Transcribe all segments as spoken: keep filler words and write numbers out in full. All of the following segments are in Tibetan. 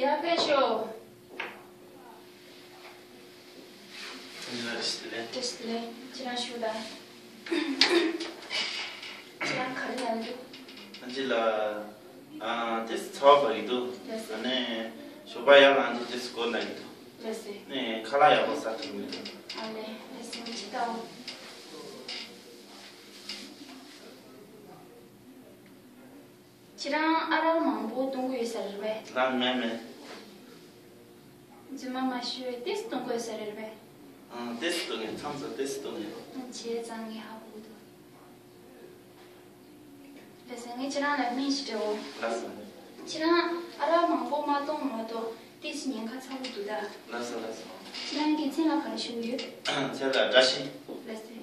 ཡར་ཕེབས་ཤོག་ཉིན་ལ་བཀྲ་ཤིས་བདེ་ལེགས། བཀྲ་ཤིས་བདེ་ལེགས། ཁྱེད་རང་བཞུགས་དང་། ཁྱེད་རང་ག་རེ་ན་འདུག་ཨ་ཅི་ལ། ཨ་ཏེས་ཚ་བ་བབས་ཀྱི་འདུག་ལགས་སོ། ཨ་ནི་ཞོགས་པ་ཡར་ལངས་དུས་ཏེས་སྒོ་ན་གི་འདུག་ལགས་སོ། ནི་ཁ་ལག་ཡག་པོ་ཟ་ཐུབ་མི་འདུག་ཨ་ལེ་ལགས་སོ། ཅི་ལྟ་བུ། ཁྱེད་རང་ཨ་རག་མང་པོ་བཏུང་གི་ཡོད་ས་རེད་པས། ལགས་མེད་མེད། རྫུན་མ་མ་ཤོད། ཏེས་བཏུང་གི་ཡོད་ས་རེད་པས། ཨང་ཏེས་བཏུང་ངས། མཚམས་སུ་ཏེས་བཏུང་ངས། བྱས་ཙང་ངས་ཧ་གོ་འདུག་ལགས་སོ། ངས་ཁྱེད་རང་ལ་སྨན་ཞིག་སྤྲད་འོང་། ལགས་སོ། ཁྱེད་རང་ཨ་རག་མང་པོ་མ་བཏུང་མ་གཏོགས་ཏེས་ཉེན་ཁ་ཚ་པོ་འདུག་ད། ལགས་སོ་ལགས་སོ། ཁྱེད་རང་གི་མཚན་ལ་ག་རེ་ཞུ་གི་ཡོད། མཚན་ལ་བཀྲ་ཤིས། ལགས་སོ།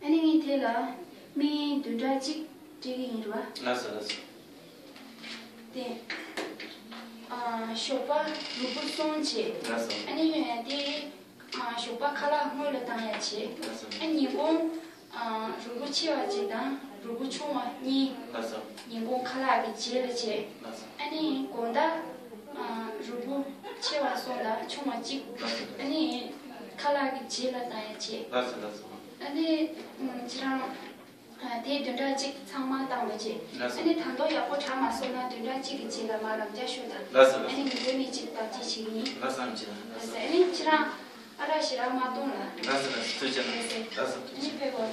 ཨ་ནི་ངས་དེ་ལ་སྨན་བདུན་ཕྲག་གཅིག་སྤྲད་ཀྱི་ཡིན་རེད་བ། ལགས་སོ་ལགས་སོ། དེ། ཨ་ཞོགས་པ་རུས་བུ་སོང་བྱས། ལགས་སོ། ཨ་ནི་ཡོང་ཡ་དེ། ཨ་ཞོགས་པ་ཁ་ལག་སྔོན་ལ་བཏང་ཡ་བྱས། ལགས་སོ། ཨ་ཉིན་གུང་། ཨ་རུས་བུ་ཆེ་བ་གཅིག་དང་རུས་བུ་ཆུང་བ་གཉིས། ལགས་སོ། ཉིན་གུང་ཁ་ལག་གི་རྗེས་ལ་བྱས། ལགས་སོ། ཨ་ནི་དགོང་དག་ཨ་རུས་བུ་ཆེ་བ་གསུམ་དང་ཆུང་བ་གཅིག་ཨ་ནི་ཁ་ལག་གི་རྗེས་ལ་བཏང་ཡ་བྱས། ལགས་སོ་ལགས་སོ། ཨ་ནི་ཁྱེད་རང་ཨ་དེ་བདུན་ཕྲག་གཅིག་ཚང་མ་བཏང་བ་བྱས། ལགས་སོ། ཨ་ནི་ད་དུང་ཡག་པོ་དྲག་མ་སོང་ན་བདུན་ཕྲག་གཅིག་གི་རྗེས་ལ་མར་རང་འཇགས་ཤོག་དང་། ལགས་སོ་ལགས་སོ། ཨ་ནི་ངས་བོད་ནས་ཅིག་བརྟག་དཔྱད་བྱེད་ཀྱི་ཡིན། ལགས་སོ་ཨམ་ཆི་ལགས། ལགས་སོ། ཨ་ནི་ཁྱེད་རང་ཨ་རག་ཞེ་དྲག་མ་བཏུང་ལ། ལགས་སོ་ལགས་སོ། ཐུགས་རྗེ་ཆེ། ལགས་སོ། ཨ་ནི་ཕེབས་དགོས།